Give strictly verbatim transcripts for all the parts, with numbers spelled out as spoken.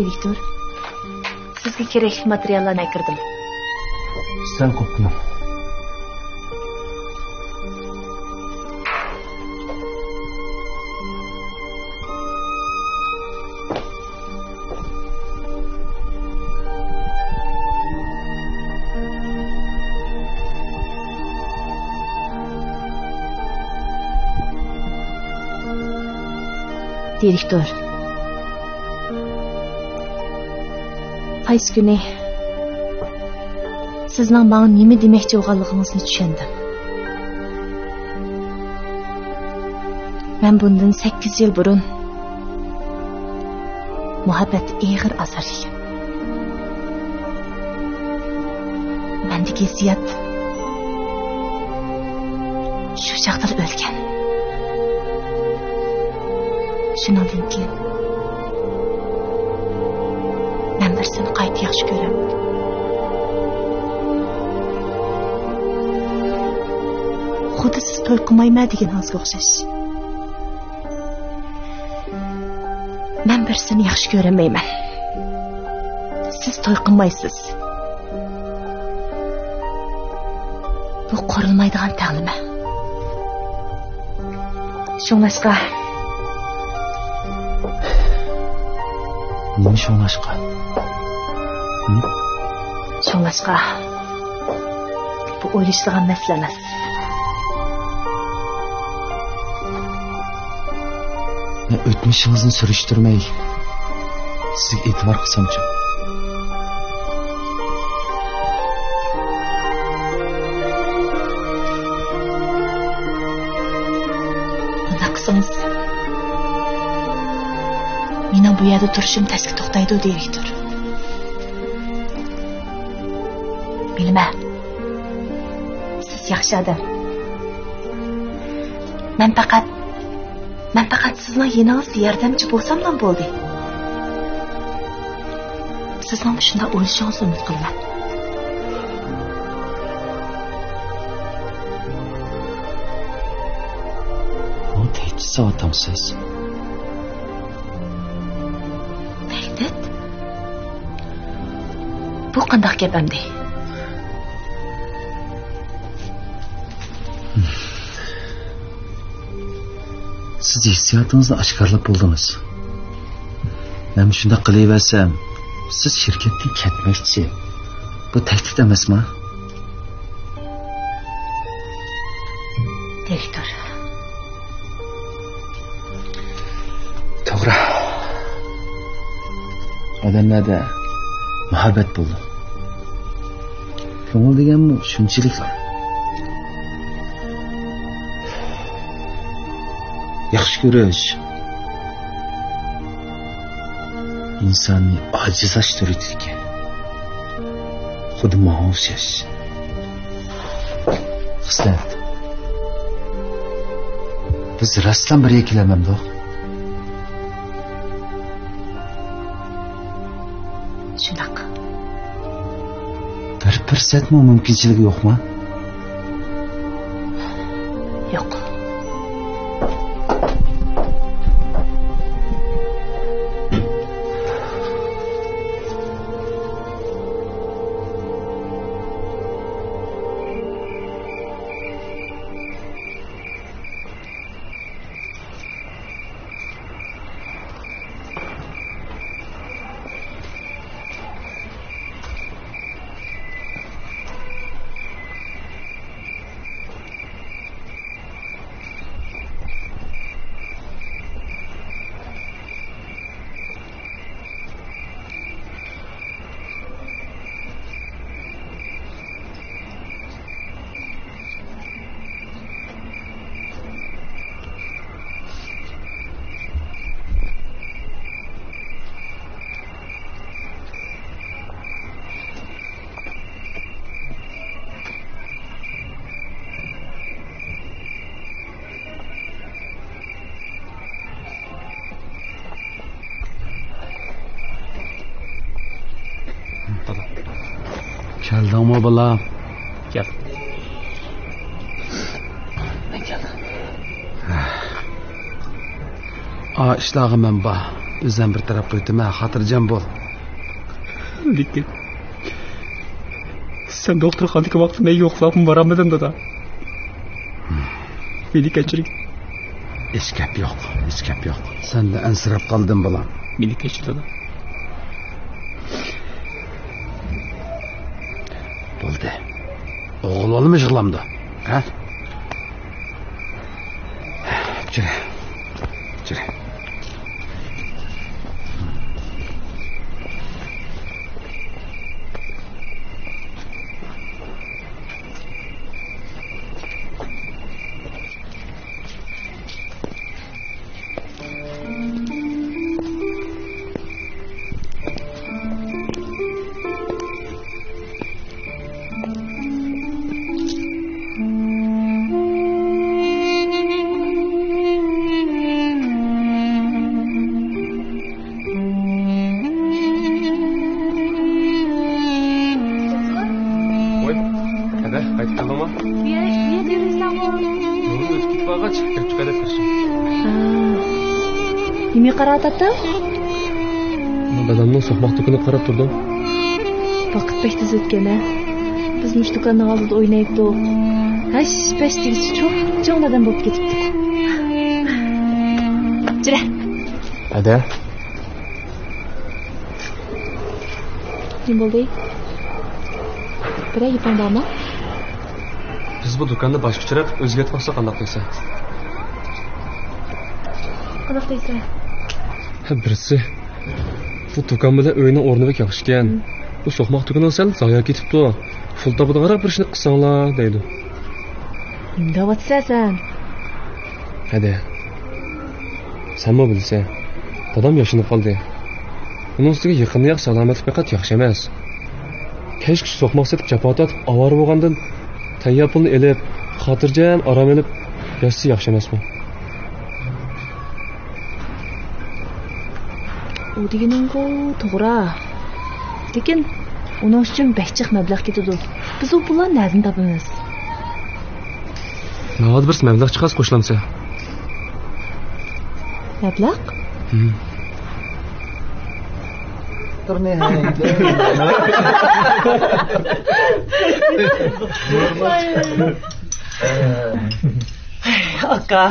دىرېكتور، سىزگە كېرەكلىك ماتېرىياللارنى ئەكىردىم. سەن قوپقىنىڭ. دىرېكتور، قايسى كۈنى سىزنىڭ ماڭا نېمە دېمەكچى بولغانلىقىڭىزنى چۈشەندىم. مەن بۇندىن سەككىز يىل بۇرۇن مۇھەببەتتە ئېغىر ئازار يېگەن. مەندىكى ھېسسىيات شۇ چاغدىلا ئۆلگەن. شۇنىڭدىن كېيىن مەن بىرسىنى قايتا ياخشى كۆرەمدىم. خۇددى سىز توي قىلمايمەن دېگىنىڭىزگە ئوخشاش. مەن بىرسىنى ياخشى كۆرەلمەيمەن. سىز توي قىلمايسىز. بۇ قۇرۇلمايدىغان تەڭلىمە. شۇڭلاشقا. نېمە شۇڭلاشقا؟ ھە؟ شۇڭلاشقا. بۇ ئويلىشىدىغان مەسىلە ئەمەس. مەن ئۆتمۈشىڭىزنى سۈرۈشتۈرمەي، سىزگە ئېتىبار قىلسامچۇ؟ بۇنداق قىلسىڭىز، مېنىڭ بۇ يەردە تۇرۇشۇم تەسكە توختايدۇ، دىرېكتور. بىلىمەن، سىز ياخشى ئادەم. مەن پەقەت، مەن پەقەت سىزنىڭ يېنىڭىزدا ياردەمچى بولساملا بولدى. سىزنىڭمۇ شۇنداق ئويلىشىڭىزنى ئۈمىد قىلىمەن. ماڭا تەھدىت سالىۋاتامسىز؟ تەھدىت؟ بۇ قانداق گەپ ئەمدى؟ سىز ھېسسىياتىڭىزنى ئاشكارىلاپ بولدىڭىز. مەن شۇنداق قىلىۋەرسەم، سىز شىركەتتىن كەتمەكچى. بۇ تەھدىت ئەمەسما؟ دىرېكتور. توغرا. ئادەملەردە مۇھەببەت بولىدۇ. كۆڭۈل دېگەنمۇ شۇنچىلىكلا. ياخشى كۆرۈش ئىنساننى ئاجىزلاشتۇرىدىكەن. خۇددى ماڭا ئوخشاش. خىسلەت. بىز راستلا بىرگە كېلەلمەمدۇق؟ شۇنداق. بىر پۇرسەتمۇ مۇمكىنچىلىكى يوقما؟ يوق. كەلدىڭمۇ، بالام؟ كەل. مەن كەلدىم. ئا، ئىشلارغا مەن بار. ئۆزۈم بىر تەرەپ قىلىۋېتىمەن، خاتىرجەم بول. لېكىن سەن دوختۇرخانىدىكى ۋاقىتتا مەن يوقلاپمۇ بارالمىدىم، دادا. مېنى كەچۈرگىن. ھېچ گەپ يوق، ھېچ گەپ يوق. سەندىن ئەنسىرەپ قالدىم، بالام. مېنى كەچۈر، دادا. بولدى. ئوغۇل بالىمۇ يىغلامدۇ؟ ھە؟ جۈرە. جۈرە. ۋاي، ھەدە، قايتىپ كەلدىڭمۇ؟ بۇ يەردە ئىككى يىل يۈرىسەنغۇ. نۇرغۇن ئۆتۈپ كېتىپ بارغاچ، كىرىپ چىقاي دەپ كىرىشتىم. ھە. نېمىگە قاراۋاتاتتىڭ؟ دادامنىڭ سوقماق دۇكىنىغا قاراپ تۇردۇم. ۋاقىت بەك تېز ئۆتكەن ھە. بىز مۇشۇ دۇكاننىڭ ئالدىدا ئوينايتتۇق. ھەش-پەش دېگۈچە چوڭ-چوڭ ئادەم بولۇپ كېتىپتۇق. جۈرە. ھەدە. نېمە بولدى؟ بىرەر گېپىڭ بارمۇ؟ بىز بۇ دۇكاننى باشقىچىراق ئۆزگەرتىپ باقساق قانداق دەيسەن؟ قانداق دەيسەن؟ ھە، بىرسى، بۇ دۇكان بىلەن ئۆينىڭ ئورنى بەك ياخشىكەن. مم. بۇ سوقماق دۇكىنىڭ سەل زايا كېتىپتۇ. پۇل تاپىدىغانراق بىر ئىشنى قىلساڭلار دەيدۇ. نېمە دەۋاتىسەن سەن؟ ھەدە. سەنمۇ بىلىسەن، دادام ياشىنىپ قالدى. ئۇنىڭ ئۈستىگە يېقىندا ياق سالامەتلىك پەقەت ياخشى ئەمەس. كەچكىچە سوقماق سېتىپ جاپا تارتىپ ئاۋارە بولغاندىن، تەييار پۇلنى ئېلىپ، خاتىرجەم ئارام ئېلىپ ياشىسا ياخشى ئەمەسمۇ؟ ئۇ دېگىنىڭغۇ توغرا. لېكىن ئۇنىڭ ئۈچۈن بەك جىق مەبلەغ كېتىدۇ. بىز ئۇ پۇللارنى نەدىن تاپىمىز؟ ماڭا بىرسى مەبلەغ چىقارسا قوشۇلامسەن؟ مەبلەغ؟ ھىم. ئاكا،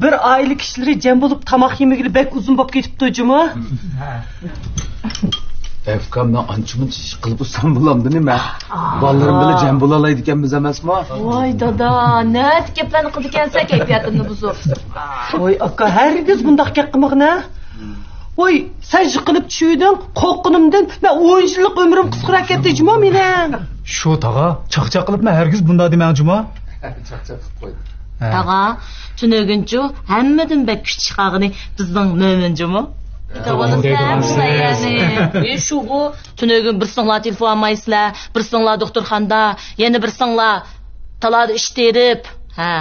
بىر ئائىلە كىشىلىرى جەم بولۇپ تاماق يېمىگىلى بەك ئۇزۇن بولۇپ كېتىپتۇ جۇمۇ. ئەپكام، مەن ئانچە-مۇنچە ئىش قىلىپ ئۇسسام بولامدۇ نېمە؟ بالىلىرىم بىلەن جەم بولالايدىكەنمىز ئەمەسمۇ؟ ۋاي دادا، نەدە گەپلەرنى قىلىدىكەنسەن كەيپىياتىمنى بۇزۇپ. ۋاي ئاكا، ھەرگىز بۇنداق گەپ قىلمىغىن ھە. ۋاي، سەن يىقىلىپ چۈشۈۋىدىڭ، قورققىنىمدىن مەن ئون يىللىق ئۆمرۈم قىسقىراپ كەتتى جۇمۇ مېنىڭ. شۇ تاغا، چاقچاق قىلىپ مەن ھەرگىز بۇنداق دېمەڭ جۇمۇ. چاقچاق قىلىپ قوي. ھە. تاغا، تۈنۈگۈنچۇ ھەممىدىن بەك كۈچ چىقارغىنى بىزنىڭ مۆمىن جۇمۇ. توغرا دەيدىغانسىز. ئى، شۇغۇ، تۈنۈگۈن بىرسىڭلار تېلېفون ئالمايسىلەر، بىرسىڭلار دوختۇرخانىدا، يەنە بىرسىڭلار تالادا ئىش تېرىپ. ھە.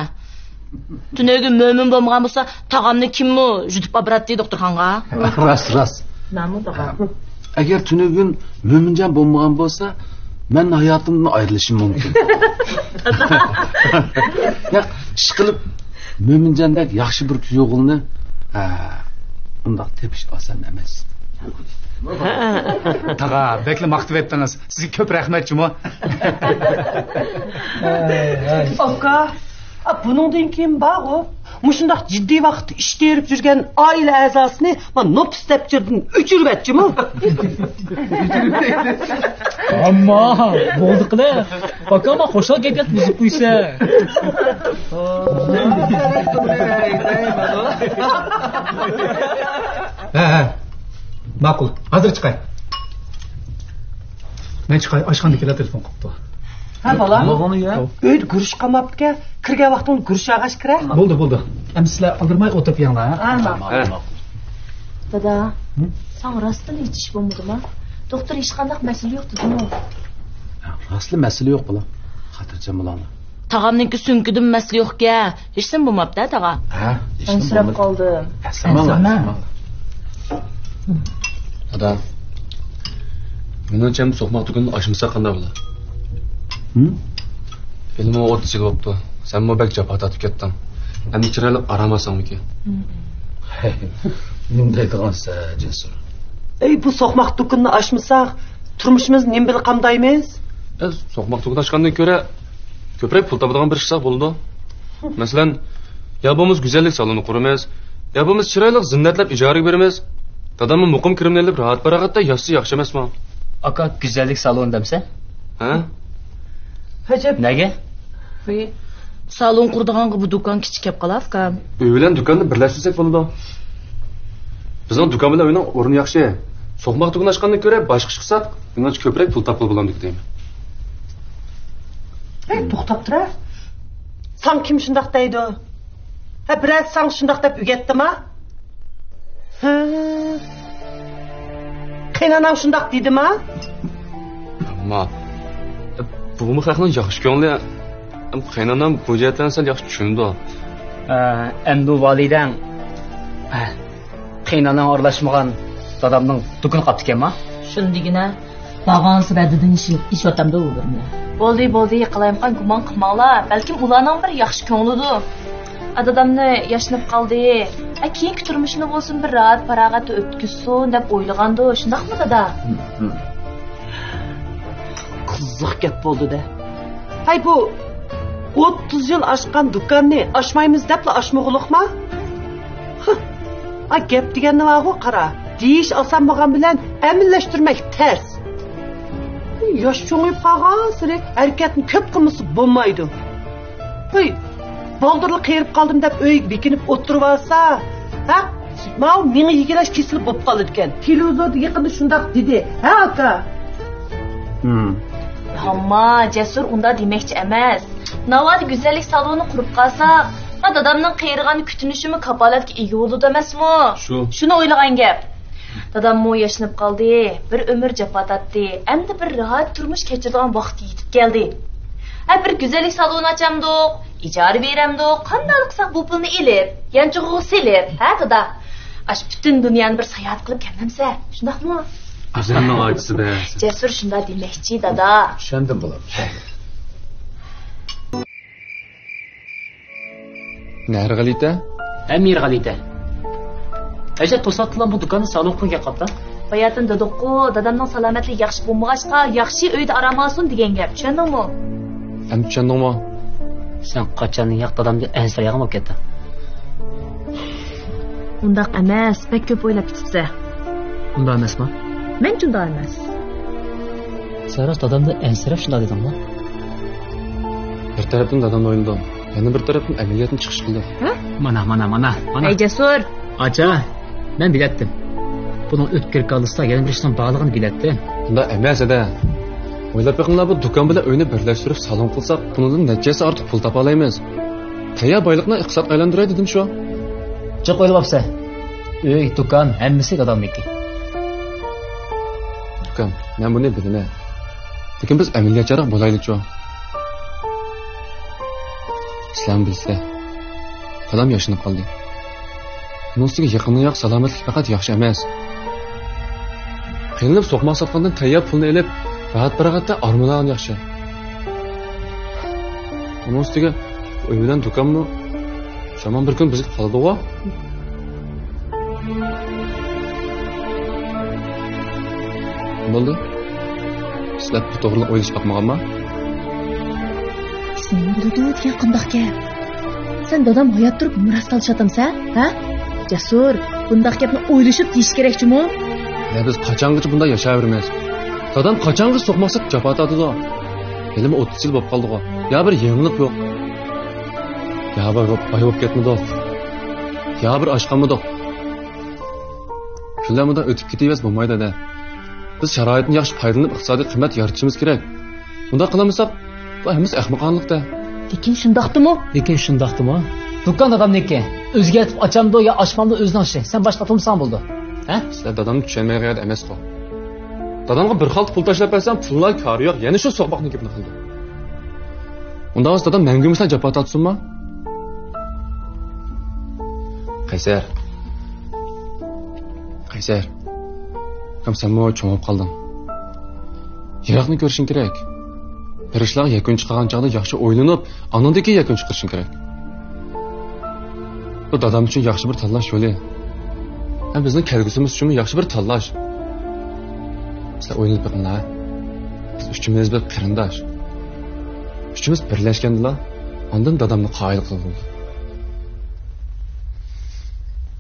تۈنۈگۈن مۆمىن بولمىغان بولسا، تاغامنى كىممۇ يۈدۈپ ئاپىراتتى دوختۇرخانىغا؟ راست، راست. نامۇ تاغا. ئەگەر تۈنۈگۈن مۆمىنجان بولمىغان بولسا، مەن ھاياتىمدىن ئايرىلىشىم مۇمكىن. ياق، ئىشقىلىپ، مۆمىنجاندەك ياخشى بىر كۈيئوغۇلنى، ھە، ئۇنداق تېپىش ئاسان ئەمەس. تاغا، بەكلا ماختىۋەتتىڭىز. سىزگە كۆپ رەھمەت جۇمۇ. ئاكا، ئا، بۇنىڭدىن كېيىن بارغۇ، مۇشۇنداق جىددىي ۋاقىتتا ئىش تېرىپ يۈرگەن ئائىلە ئەزاسىنى مانا نوپۇس دەپتىرىدىن ئۆچۈرۈۋەت جۇمۇ. ئەمما بولدى قىلە، باكاما خۇشال گەپ ياق بۇزۇپ قويسا. ھە، ھە. ماقۇل، ھازىر چىقاي. مەن چىقاي، ئاشخانىدىكىلەر تېلېفون قىپتۇ. ھە، بالام. ئۆيدە گۈرۈچ قالماپتىكەن. كىرگەن ۋاقتىڭدا گۈرۈچ يەڭلار. بولدى، بولدى. ئەمدى سىلەر ئالدىرىماي ئولتۇرۇپ يەڭلار، ھە؟ ھە، ماقۇل. دادا، ساڭا راستتىن ھېچ ئىش بولمىدىما؟ دوختۇر ھېچقانداق مەسىلە يوق دېدىمۇ؟ راستلا مەسىلە يوق، بالام. خاتىرجەم بولۇڭلار. تاغامنىڭكى سۆڭىكىدىمۇ مەسىلە يوقكەن. ھېچنېمە بولماپتۇ، تاغا. ھە، ھېچنېمە بولمىدى. ئەنسىرەپ قالدىم. ئەنسىرىمەڭ، ئەنسىرىمەڭ. دادا، مېنىڭچە سوقماق دۇكىنىنى ئاچمىساق قانداق بولار؟ ھىم؟ ھېلىمۇ ئوتتۇز يىل بوپتۇ. سەنمۇ بەك جاپا تارتىپ كەتتىڭ. ئەمدى چىرايلىق ئارام ئالساڭمىكىن؟ ھىم. نېمە دەيدىغانسەن، جەسۇر؟ ئەي، بۇ سوقماق دۇكىنىنى ئاچمىساق، تۇرمۇشىمىزنى نېمە بىلەن قامدايمىز؟ ئە، سوقماق دۇكىنى ئاچقاندىن كۆرە، كۆپرەك پۇل تاپىدىغان بىر ئىش قىلساق بولىدۇ. مەسىلەن، يا بولمىسا گۈزەللىك سالونى قۇرىمىز، يا بولمىسا چىرايلىق زىننەتلەپ ئىجارىگە بېرىمىز. داداممۇ مۇقىم كىرىمنى ئېلىپ، راھەت-پاراغەتتە ياشىسا ياخشى ئەمەسمۇ؟ ئاكا، گۈزەللىك سالونى دەمسە؟ ھە؟ ئەجەب. نەگە؟ ۋىي. سالون قۇرىدىغانغا بۇ دۇكان كىچىك كەپ قالار، ئۇكام. ئۆي بىلەن دۇكاننى بىرلەشتۈرسەك بولىدۇ. بىزنىڭ دۇكان بىلەن ئۆينىڭ ئورنى ياخشى. سوقماق دۇكىنى ئاچقاندىن كۆرە باشقا ئىش قىلساق، مېنىڭچە كۆپرەك پۇل تاپقىلى بولامدۇ دەيمەن. ھەي، توختاپ تۇر. ساڭا كىم شۇنداق دەيدۇ؟ ھە، بىرەر ساڭا شۇنداق دەپ ئۆگەتتىما؟ ھە. قېيناناڭ شۇنداق دېدىما؟ ئەمما، بۇمۇ خەقنىڭ ياخشى كۆڭلى. قېينانام بۇ جەھەتلەرنى سەل ياخشى چۈشىنىدۇ. ئە، ئەمدى ۋالىدەڭ، ئە، قېيناناڭ ئارىلاشمىغان دادامنىڭ دۇكىنى قاپتىكەنما؟ شۇنى دېگىنە. بارغانسېرى دىدىڭ ئىشى ئېشىۋاتامدۇ ئۇ بىرنى. بولدى، بولدى، قالايمىقان گۇمان قىلماڭلار. بەلكىم ئۇلارنىڭ بىر ياخشى كۆڭلىدۇ. ئا، دادامنى ياشىنىپ قالدى. ئە، كېيىنكى تۇرمۇشىنى بولسۇن بىر راھەت-پاراغەتتە ئۆتكۈزسۇن دەپ ئويلىغاندۇ. شۇنداقمۇ، دادا؟ ھىم، ھىم. قىزىق گەپ بولدى-دە. ھەي، بۇ ئوتتۇز يىل ئاچقان دۇكاننى ئاچمايمىز دەپلا ئاچمىغۇلۇقما؟ ھە، ئا، گەپ دېگەننى بارغۇ، قارا. دېيىش ئاسان بولغان بىلەن ئەمەلىيلەشتۈرمەك تەس. ياش چوڭىيىپ قالغانسېرى ھەرىكەتنى كۆپ قىلمىسا بولمايدۇ. ھەي، بالدۇرلا قېرىپ قالدىم دەپ ئۆيگە بېكىنىپ ئولتۇرۇۋالسا، ھە؟ ماۋۇ مېڭە يېگىلەش كېسىلى بولۇپ قالىدىكەن. تېلېۋىزوردا يېقىندا شۇنداق دېدى، ھە، ئاكا؟ ھىم. ئەمما جەسۇر ئۇنداق دېمەكچى ئەمەس. ناۋادا گۈزەللىك سالونى قۇرۇپ قالساق، ھە، دادامنىڭ قېرىغان كۈتۈنۈشىمۇ كاپالەتكە ئىگە بولىدۇ ئەمەسمۇ؟ شۇ. شۇنى ئويلىغان گەپ. داداممۇ ياشىنىپ قالدى، بىر ئۆمۈر جاپا تارتتى، ئەمدى بىر راھەت تۇرمۇش كەچۈرىدىغان ۋاقتى يېتىپ كەلدى. ھە، بىر گۈزەللىك سالونى ئاچامدۇق، ئىجارە بېرەمدۇق، قانداق قىلساق بۇ پۇلنى ئېلىپ، يانچۇقىغا سېلىپ، ھە، دادا؟ ئاشۇ پۈتۈن دۇنيانى بىر ساياھەت قىلىپ كەلمەمسە، شۇنداقمۇ؟ گۈزەلنىڭ ئاچىسى بەس. جەسۇر شۇنداق دېمەكچى، دادا. چۈشەندىم، بالام، چۈشەندىم. نەھەر غەلىتە؟ ھە، مىر غەلىتە. ئەجەب، توساتتىنلا بۇ دۇكاننى سالون قىلغان گەپ قاپتۇ. باياتىن دېدۇققۇ، دادامنىڭ سالامەتلىكى ياخشى بولمىغاچقا، ياخشى ئۆيدە ئارام ئالسۇن دېگەن گەپ، چۈشەندىڭمۇ؟ ئەمدى چۈشەندىڭمۇ؟ سەن قاچاندىن ياق دادامدىن ئەنسىرەيدىغان بولۇپ كەتتىڭ؟ ئۇنداق ئەمەس، بەك كۆپ ئويلاپ كېتىپسەن. ئۇنداق ئەمەسما؟ مەنچە ئۇنداق ئەمەس. سەن راست دادامدىن ئەنسىرەپ شۇنداق دېدىڭمۇ؟ بىر تەرەپتىن دادامنى ئويلىدىم، يەنە بىر تەرەپتىن ئەمەلىيەتنى چىقىش قىلدىم. ھە؟ مانا، مانا، مانا، مانا. ئەي جەسۇر! ئاچا، مەن بىلەتتىم. بۇنىڭ ئۆتكۈر كاللىسىدا يەنە بىر ئىشنىڭ بارلىقىنى بىلەتتىم. ئۇنداق ئەمەس، ھەدە. ئويلاپ بېقىڭلار، بۇ دۇكان بىلەن ئۆينى بىرلەشتۈرۈپ سالون قىلساق، بۇنىڭدىن نەچچە ھەسسە ئارتۇق پۇل تاپالايمىز. تەييار بايلىقنى ئىقتىسادقا ئايلاندۇراي دېدىم شۇ. جىق ئويلاپ ئۆي، دۇكان، ھەممىسى دادامنىڭكى. ئۇكام، مەن بۇنى بىلىمەن. لېكىن بىز ئەمەلىيەتچانراق بولايلىچۇ. سىلەرمۇ بىلىسىلەر، دادام ياشىنىپ قالدى. ئۇنىڭ ئۈستىگە يېقىندىن ياق سالامەتلىكى پەقەت ياخشى ئەمەس. قىينىلىپ سوقماق ساتقاندىن تەييار پۇلنى ئېلىپ، راھەت-پاراغەتتە ئارام ئالغان ياخشى. ئۇنىڭ ئۈستىگە ئۆي بىلەن دۇكانمۇ شامان بىر كۈن بىزگە قالىدىغۇ. بولدى. سىلەر بۇ توغرىلىق ئويلىشىپ باقمىغانما؟ سېنىڭ بولىدۇ دېگەن قانداق گەپ؟ سەن دادام ھايات تۇرۇپ مىراس تالىشىۋاتامسەن، ھە؟ جەسۇر، بۇنداق گەپنى ئويلىشىپ دېيىش كېرەكچىمۇ؟ يا بىز قاچانغىچە بۇنداق ياشاۋېرىمىز؟ دادام قاچانغىچە سوقماق سېتىپ جاپا تارتىدۇ؟ ھېلىمۇ ئوتتۇز يىل بولۇپ قالدىغۇ. يا بىر يېڭىلىق يوق. يا بىر باي بولۇپ كەتمىدۇق. يا بىر ئاشقانمىدۇق. كۈنلەر مۇنداق ئۆتۈپ كېتىۋەرسە بولمايدۇ، ھەدە. بىز شارائىتتىن ياخشى پايدىلىنىپ، ئىقتىسادىي قىممەت يارىتىشىمىز كېرەك. بۇنداق قىلالمىساق، بۇ ھەممىسى ئەخمىقانىلىق-تە. لېكىن شۇنداقتىمۇ؟ لېكىن شۇنداقتىمۇ؟ دۇكان دادامنىڭكى. ئۆزگەرتىپ ئاچامدۇ يا ئاچمامدۇ ئۆزىنىڭ ئىشى. سەن باشقا تۇرمىساڭ بولىدۇ. ھە؟ سىلەر دادامنى چۈشەنمەيدىغان يەردە ئەمەسقۇ. دادامغا بىر خالتا پۇل تاشلاپ بەرسەم، پۇللا كارى يوق، يەنە شۇ سوقماقنىڭ گېپىنى قىلىدۇ. ئۇنداق بولسا دادام مەڭگۈمۇ سەن جاپا تارتسۇنما؟ قەيسەر. قەيسەر. ئۇكام، سەنمۇ چوڭ بولۇپ قالدىڭ. يىراقنى كۆرۈشۈڭ كېرەك. بىر ئىشلارغا يەكۈن چىقارغان چاغدا ياخشى ئويلىنىپ، ئاندىن كېيىن يەكۈن چىقىرىشىڭ كېرەك. بۇ دادام ئۈچۈن ياخشى بىر تاللاش يولى. بىزنىڭ كەلگۈسىمىز ئۈچۈنمۇ ياخشى بىر تاللاش. سىلەر ئويلىنىپ بېقىڭلار. بىز ئۈچىمىز بىر قېرىنداش. ئۈچىمىز بىرلەشكەندىلا، ئاندىن دادامنى قايىل قىلغىلى بولىدۇ.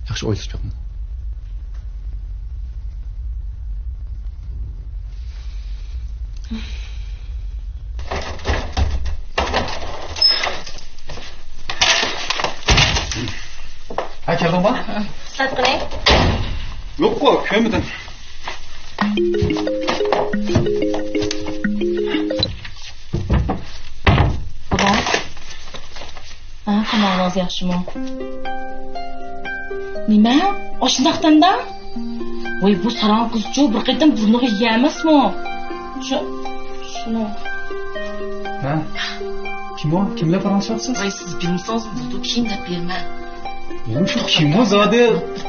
ياخشى ئويلىشىپ بېقىڭ. ھە، كەلدىڭما؟ سەت قىلىڭ. يوققۇ، كۆرمىدىم. بۇلار. ھە، تامىقىڭىز ياخشىمۇ؟ نېمە؟ ئاشۇنداق دەمدە؟ ۋاي، بۇ ساراڭ قىزچۇ بىر قېتىم بۇرنىغا يەمەسمۇ؟ شۇ، شۇنى. ھە؟ كىم ئۇ؟ كىم بىلەن پاراڭلىشىۋاتىسىز؟ ۋاي، سىز بىلمىسىڭىز بولىدۇ، كېيىن دەپ بېرىمەن. يەنە شۇ كىم ئۇ زادى؟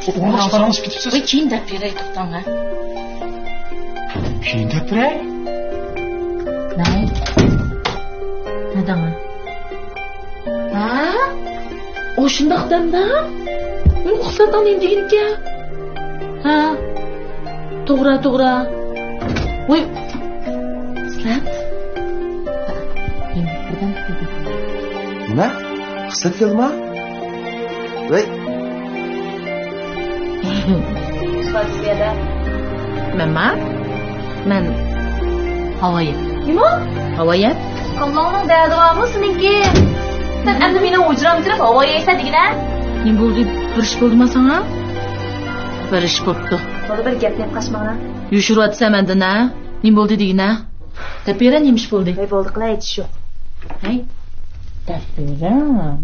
ئورۇنلاشىپ پاراڭلىشىپ كېتىپسىز. ۋاي، كېيىن دەپ بېرەي، توختاڭ، ھە. كېيىن دەپ بېرەي؟ نەي؟ نەدەڭ؟ ھە؟ ئاشۇنداق دەمدە؟ ئۇ خىسلەت ئانا نېمە دېگىنىكەن؟ ھە؟ توغرا، توغرا. ۋاي. خىسلەت. نېمە؟ خىسلەت كەلدىما؟ ۋاي. مەنما؟ مەن ھاۋا يەپ. نېمە؟ ھاۋا يەپ. كاللاڭنىڭ دەردى بارمۇ سېنىڭكى؟ سەن ئەمدى مېنىڭ ھۇجرامغا كىرىپ ھاۋا يەيسەن دېگىنە؟ نېمە بولدى؟ بىر ئىش بولدىما ساڭا؟ بىر ئىش بوپتۇ. بولدى، بىر گەپنى قاچماڭا. يوشۇرۇۋاتىسەن مەندىن، ھە؟ نېمە بولدى دېگىنە؟ دەپ بېرە، نېمە ئىش بولدى؟ ۋاي، بولدى قىلە، ھېچ ئىش يوق. ھەي، دەپ بېرە،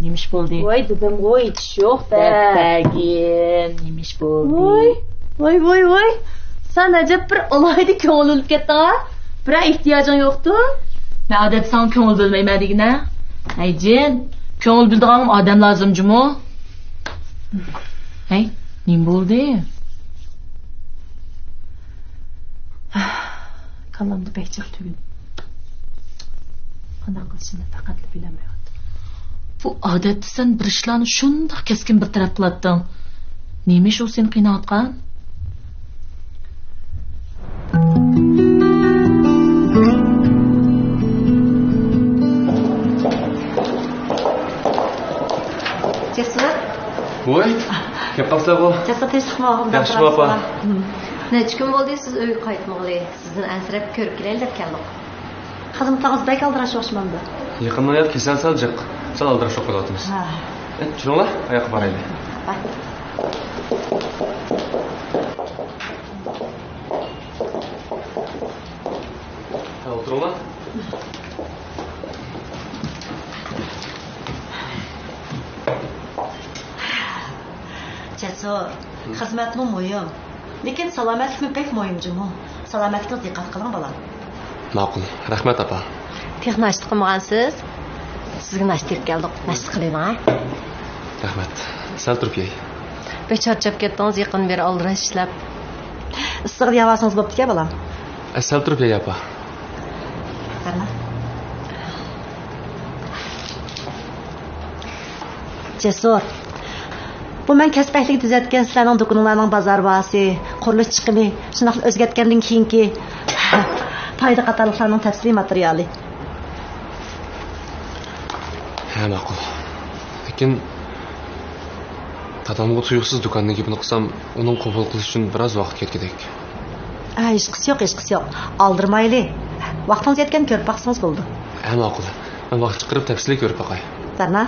نېمە ئىش بولدى؟ ۋاي، دېدىمغۇ، ھېچ ئىش يوق، دە. دەپ بەرگىن، نېمە ئىش بولدى؟ ۋاي، ۋاي، ۋاي، ۋاي. سەن ئەجەب بىر ئالاھىدە كۆڭۈل بۆلۈپ كەتتىڭ ھە؟ بىرەر ئېھتىياجىڭ يوقتۇ؟ مەن ئادەتتە ساڭا كۆڭۈل بۆلمەيمەن دېگىنە. ھەي جىن، كۆڭۈل بۆلىدىغان ئادەم لازىم جۇمۇ. ھەي، نېمە بولدى؟ كاللامدا بەك جىق تۈگۈن. قانداق قىلىشىمنى پەقەتلا بىلەلمەيۋاتىمەن. بۇ ئادەتتە سەن بىر ئىشلارنى شۇنداق كەسكىن بىر تەرەپ قىلاتتىڭ. نېمە ئىش ئۇ سېنى قىيناۋاتقان؟ جەسۇر. ۋوي، كەپ قاپسىلەرغۇ. جەسۇر، تىنچلىقمۇ؟ ياخشىمۇ، ئاپا؟ نەچچە كۈن بولدى سىز ئۆيگە قايتمىغىلى. سىزدىن ئەنسىرەپ كۆرۈپ كېلەيلى دەپ كەلدۇق. خىزمىتىڭىز بەك ئالدىراش ئوخشىمامدۇ؟ يېقىندا يا كېسەل سەل جىق، سەل ئالدىراش بولۇپ قېلىۋاتىمىز. ھە. ئە، چۈشۈرۈڭلار، ئاياققا بارايلى. باي. ھە، ئولتۇرۇڭلار. جەسۇر، خىزمەتمۇ مۇھىم، لېكىن سالامەتلىكمۇ بەك مۇھىم جۇمۇ. سالامەتلىكىڭىزگە دىققەت قىلىڭ، بالام. ماقۇل، رەھمەت، ئاپا. تېخى ناشتا قىلمىغانسىز؟ سىزگە ناشتا ئېلىپ كەلدۇق، ناشتا قىلىۋېلىڭ ھە. رەھمەت. سەل تۇرۇپ يەي. بەك چارچاپ كەتتىڭىز، يېقىندىن بېرى ئالدىراش ئىشلەپ. ئىسسىقىدا يەۋالسىڭىز بوپتىكەن، بالام. ئە، سەل تۇرۇپ يەي، ئاپا. قارا. جەسۇر، بۇ مەن كەسىپ ئەھلىگە تۈزەتكەن سىلەرنىڭ دۇكىنىڭلارنىڭ بازار باھاسى، قۇرۇلۇش چىقىمى، شۇنداقلا ئۆزگەرتكەندىن كېيىنكى پايدا قاتارلىقلارنىڭ تەپسىلىي ماتېرىيالى. ھە، ماقۇل. لېكىن دادامغا تۇيۇقسىز دۇكاننىڭ گېپىنى قىلسام، ئۇنىڭ قوبۇل قىلىشى ئۈچۈن بىراز ۋاقىت كېتىدىكەن. ھە، ھېچقىسى يوق، ھېچقىسى يوق. ئالدىرىمايلى. ۋاقتىڭىز يەتكەندە كۆرۈپ باقسىڭىز بولىدۇ. ھە، ماقۇل. مەن ۋاقىت چىقىرىپ تەپسىلىي كۆرۈپ باقاي. سەرنا،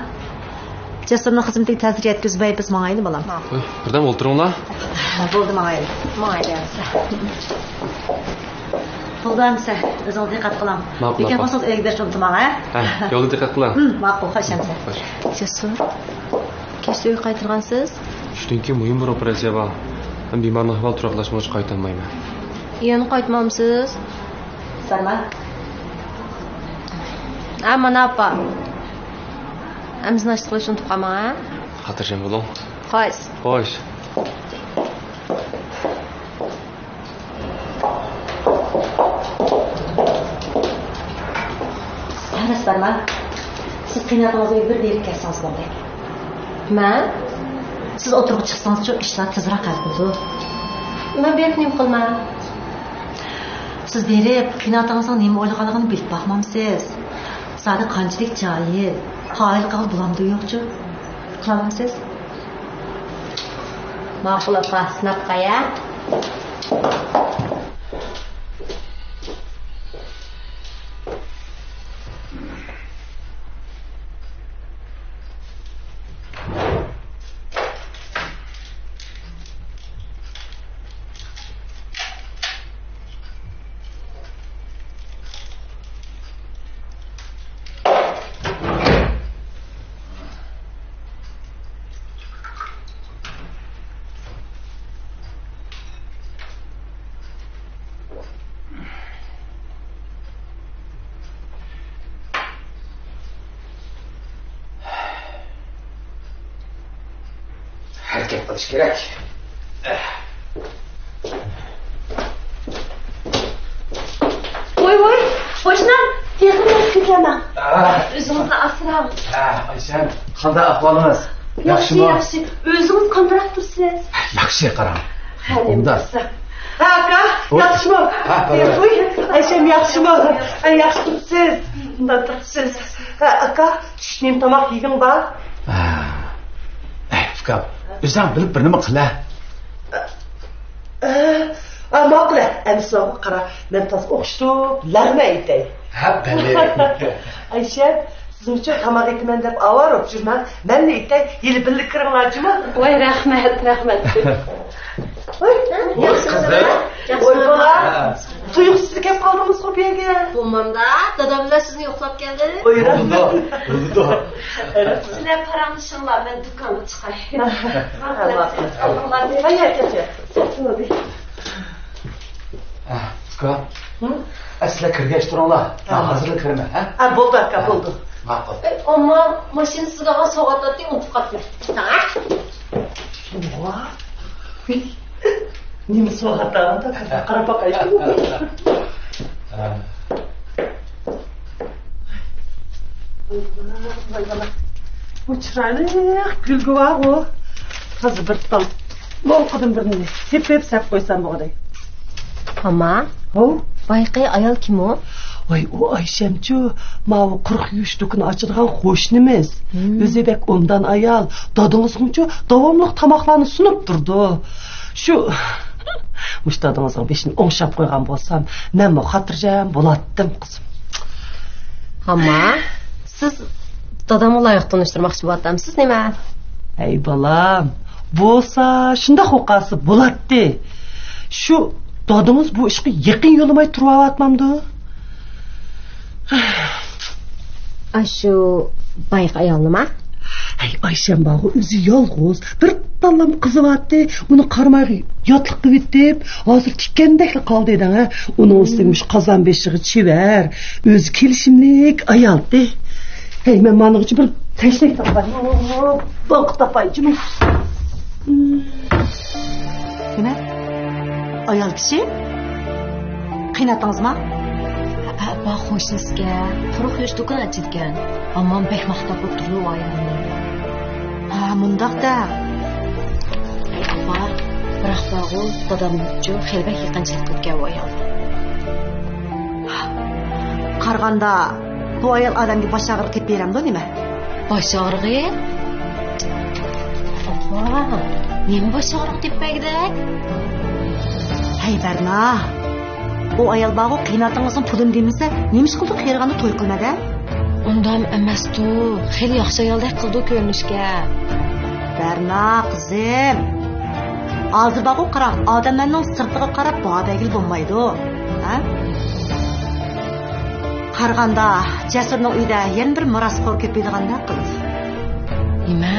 جەسۇرنىڭ خىزمىتىگە تەسىر يەتكۈزمەي بىز ماڭايلى، بالام. ۋوي، بىردەم ئولتۇرۇڭلار. بولدى، ماڭايلى. ماڭايلى ئەمىسە. بولدى ئەمىسە، ئۆزىڭىز دىققەت قىلىڭ. ماقۇل، ئاپا. ئۆيگە بارسىڭىز ئۆيگە بېرىشنى ئۇنتۇماڭ ھە. ھە، يولدا دىققەت قىلىڭ. ھىم، ماقۇل، خوش ئەمىسە. خوش. جەسۇر، كەچتە ئۆيگە قايتىدىغانسىز؟ چۈشتىن كېيىن مۇھىم بىر ئوپېراتسىيە بار. مەن بىمارنىڭ ئەھۋالى تۇراقلاشمىغۇچە قايتالمايمەن. يەنە قايتمامسىز؟ سەرمە. ھە، مانا ئاپا. ئەمىسە ناشتا قىلىشنى ئۇنتۇپ قالماڭ ھە. خاتىرجەم بولۇڭ. خوش. خوش. ھەۋەس بارما؟ سىز قىينىغىڭىزغا بىر بېرىپ كەلسىڭىز بولدى. مەن؟ سىز ئوتتۇرىغا چىقسىڭىزچۇ، ئىشلار تېزراق ھەل بولىدۇ. مەن بېرىپ نېمە قىلىمەن؟ سىز بېرىپ، قېيىنئاتىڭىزنىڭ نېمە ئويلىغانلىقىنى بىلىپ باقمامسىز؟ زادى قانچىلىك جاھىل، قايىل قىلغىلى بولامدۇ يوقچۇ؟ قىلالامسىز؟ ماقۇل ئاپا، سىناپ قايا. ھەرىكەت قىلىش كېرەك. ۋوي، ۋوي، قوشنام، تېخىمۇ كېتەمەن. ئا. ئۆزىڭىزنى ئاسراڭ. ھە، ئايشەم، قانداق ئەھۋالىڭىز؟ ياخشى، ياخشىمۇ؟ ياخشى. ئۆزىڭىز قانداق تۇرسىز؟ ياخشى، قاراڭ. ھە، ئوبدان. ھە، ئاكا، ۋوي. ياخشىمۇ؟ ھە، ۋوي. ئايشەم، ياخشىمۇ؟ ھە، ياخشى تۇرسىز. مۇنداق تۇرسىز. ھە، ئاكا، چۈشلۈك تاماق يېگىن بار. ئە، ئەي، ئۇكام، ئۆزۈڭ بىلىپ بىر نېمە قىلە. ئە، ئە، ماقۇل، ئەمىسە قارا، مەن تازا ئوخشىتىپ لەغمەن ئېيتەي. ھە، بەلى. ئايشەم، سىزنىڭ ئۈچۈن تاماق ئېتىمەن دەپ ئاۋارە بولۇپ يۈرمەڭ. مەنلا ئېيتەي، ھېلى بىللە كىرىڭلار جۇمۇ. ۋاي، رەھمەت، رەھمەت. ۋاي، ۋاي، قىزىم. ۋاي، بالام. ھە. تۇيۇقسىز كەپ قالدىڭىزغۇ بۇ يەرگە. بولمامدا، دادام بىلەن سىزنى يوقلاپ كەلدىم. ۋاي، رەھمەت. بولىدۇ، بولىدۇ. سىلەر پاراڭلىشىڭلار، مەن دۇكانغا چىقاي. ھە، ماقۇل. ھە، كەچ. ئۇكا. ھە؟ ئە، سىلەر كىرگەچ تۇرۇڭلار. مەن ھازىرلا كىرىمەن، ھە؟ ھە، بولدى، ئاكا، بولدى. ماقۇل. ئەي، ئامما، ماشىنا سىزگە ئالغان سوۋغاتلارنى ئۇنتۇپ قاپتۇ. ۋاي. نېمە سوۋغات ئالغان؟ قاراپ باقايلى. ھە. ۋاي، ۋاي، ۋاي، ۋاي. بۇ چىرايلىق گۈلگە بارغۇ. ھازىر بىر تال لوڭقىدىن بىرنى تېپىپ سەپ قويسام بولغۇدەك. ئاما، ھو؟ بايىقى ئايال كىم ئۇ؟ ۋاي، ئۇ ئايشەمچۇ، ماۋۇ قۇرۇق يۇيۇش دۇكىنى ئاچىدىغان قوشنىمىز. ھىم. ئۆزى بەك ئوبدان ئايال. دادىڭىزغىچۇ داۋاملىق تاماقلارنى سۇنۇپ تۇرىدۇ. شۇ، مۇشۇ دادىڭىزنىڭ بېشىنى ئوڭشاپ قويغان بولسام، مەنمۇ خاتىرجەم بولاتتىم، قىزىم. ئاما، سىز دادامغا لايىق تونۇشتۇرماقچى بولۇۋاتامسىز نېمە؟ ھەي، بالام، بولسا شۇنداق بولۇپ قالسا بولاتتى. شۇ دادىڭىز بۇ ئىشقا يېقىن يولىماي تۇرۇۋاتمامدۇ؟ ئاشۇ بايىقى ئايالنىما؟ ھەي، ئايشەم بارغۇ، ئۆزى يالغۇز، بىر تاللام قىزى بارتتى، ئۇنى قارامايغا ياتلىق قىلىۋېتىپ، ھازىر تىككەندەكلا قالدى دەڭ، ھە. ئۇنىڭ ئۈستىگە مۇشۇ قازان بېشىغا چېۋەر، ئۆزى كېلىشىملىك ئايالتى. ھەي، مەن مانىغىچە بىر تەشنەك تاپاي، بوغۇق تاپاي جۇمۇ. نېمە؟ ئايال كىشى؟ قىيناتتىڭىزما؟ ھە، بار قوشنىسىكەن، قۇرۇق يۇيۇش دۇكىنى ئاچىدىكەن. ئاممام بەك ماختاپ ئولتۇرىدۇ ئۇ ئايالنى. ھە، مۇنداق دە. ئاپا، بىراق بارغۇ، دادامغىچۇ خېلى بەك يېقىنچىلىق قىلىدىكەن ئۇ ئايال. قارىغاندا، بۇ ئايال ئادەمگە باش ئاغرىقى ئېلىپ بېرەمدۇ نېمە؟ باش ئاغرىقى؟ ئاپا، نېمە باش ئاغرىقى تېپىپ بەرگۈدەك؟ ھەي، بەرنا. ئۇ ئايال بارغۇ، قىيناتىڭىزنىڭ پۇلىنى دېمىسە، نېمە ئىش قىلدى قېرىغاندا توي قىلمىدى؟ ئۇنداق ئەمەستۇ، خېلى ياخشى ئايالدەك قىلىدۇ كۆرۈنۈشكە. بەرنا، قىزىم. ھازىر بارغۇ، قاراڭ، ئادەملەرنىڭ سىرتىغا قاراپ باھا بەرگىلى بولمايدۇ. ھە؟ قارىغاندا، جەسۇرنىڭ ئۆيىدە يەنە بىر مىراسخور كۆپىيىدىغاندەك قىلدى. نېمە؟